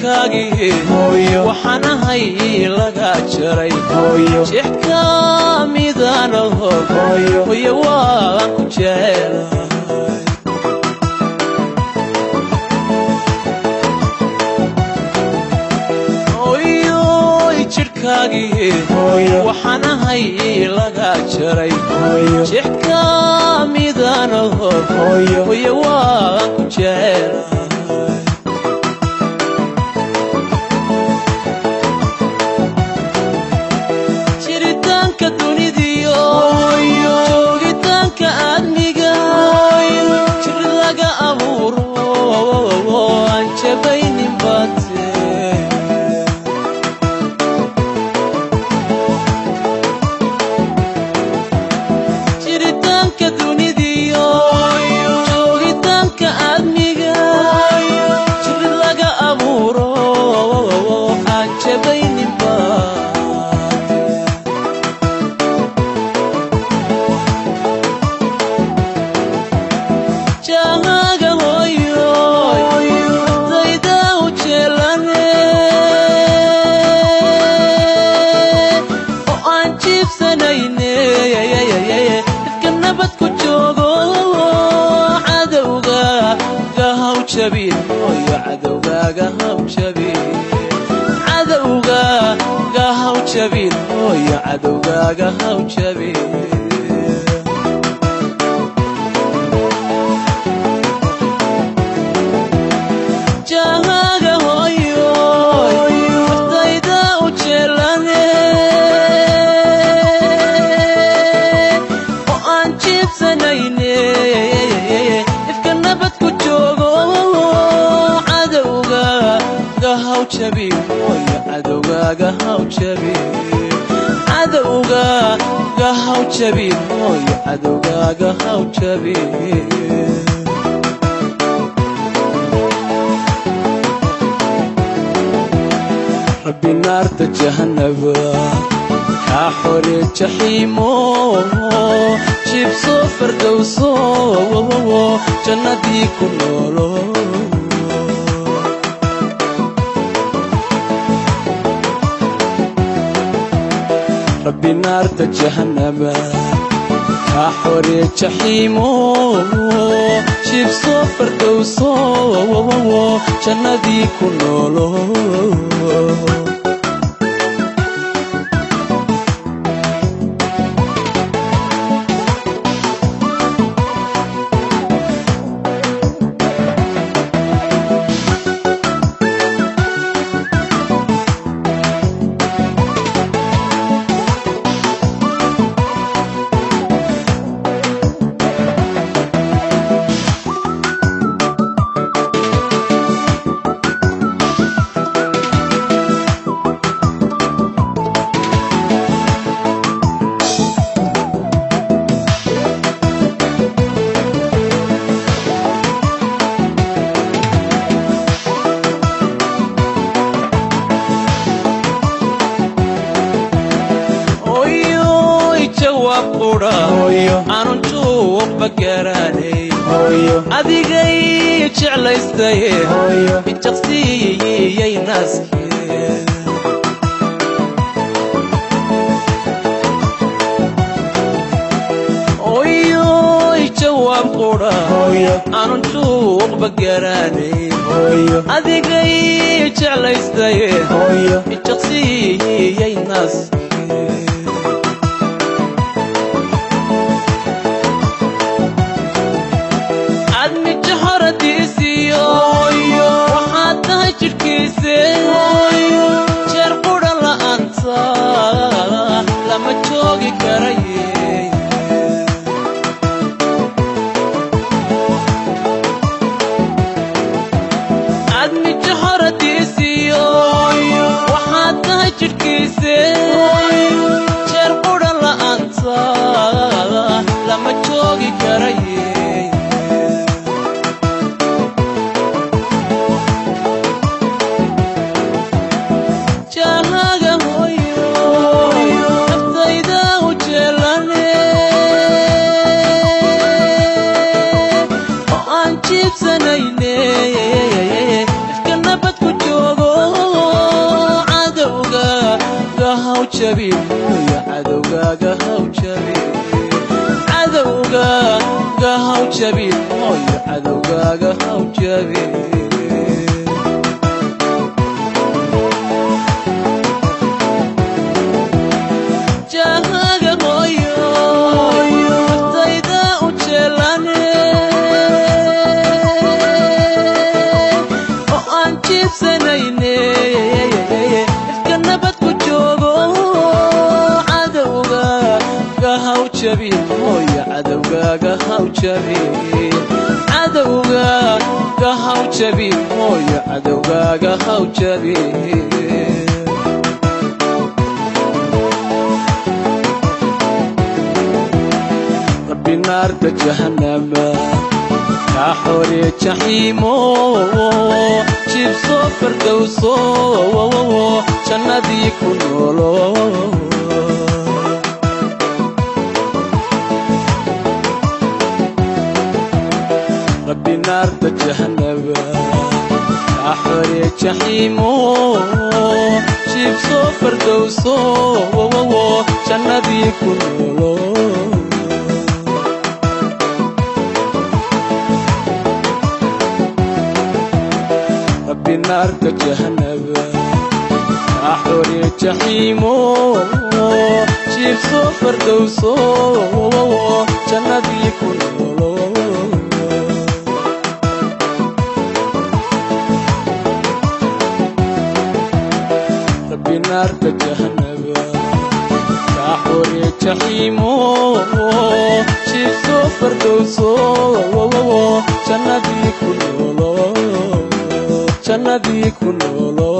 Jidhkaagii waxaan ahay laga jaray, jeex ka midanaho, hooyo waan ku jecelahay. Hooyoy, jidhkaagii waxaan ahay laga jaray, jeex ka midanaho, hooyo waan ku jecelahay. Jiritaanka dunidiyo joogitaanka aadmiga, jir laga abuuro aan jabaynin baate. Jiritaanka dunidiyo joogitaanka aadmiga, jir laga abuuro aan jabaynin baate. Jahaaga hooyo, naftayda u jeelane oo aan jiibsanayne, ifka nabad ku joogo, cadowga gahaw jabin hooyo, cadowgaaga haw jabin, cadowga gahaw jabin hooyo, cadowgaaga haw jabin. Jahaaga hooyo, naftayda u jeelane oo aan jiibsanayne, ifka nabad ku joogo, cadowga gahaw jabin hooyo, cadowgaaga haw jabin, cadowga gahaw jabin hooyo, cadowgaaga haw jabin. Rabbi naarta jahannaba kaa xore, jaxiimo jibso, fardowso jannadii ku noolo. Rabbi naarta jahannaba kaa xore, jaxiimo jibso, fardowso jannadii ku noolo. Hooyoy, jawaab qudha aanun juuqba garanay, adigay jeclaystaye ijaqsiiyey naaskee. Hooyoy, jawaab qudha aanun juuqba garanay, adigay jeclaystaye ijaqsiiyey naaskee. Admija horadiisiyo waxaad tahay jidhkiise, jeer qudha la'aanta lama joogi karaye. Admija horadiisiyo waxaad tahay jidhkiise, jeer qudha la'aanta lama joogi karaye. Jahaaga hooyo, naftayda u jeelane oo aan jiibsanayne, ifka nabad ku joogo. Haw jabin hooyo, cadowgaaga haw jabin, cadowgaaga haw jabin hooyo, cadowgaaga haw jabin. Jahaaga hooyo, naftayda u jeelane oo aan jiibsanayne, ifka nabad ku joogo. Cadowgaaga haw jabin hooyo, cadowgaaga haw jabin, cadowgaaga haw jabin hooyo, cadowgaaga haw jabin. Rabbi naarta jahanama kaa xoree jaxiimo, jiibso fardowso, jannadii ku noolo. Rabbi naarta jahanaba kaa xoree jaxiimo, jiibso fardowso, jannadii ku noolo. Rabbi naarta jahanaba kaa xoree jaxiimo, jiibso fardowso, jannadii ku noolo. Rabbi naarta jahanaba kaa xoree jaxiimo, jiibso fardowso, jannadii ku noolo, jannadii ku noolo.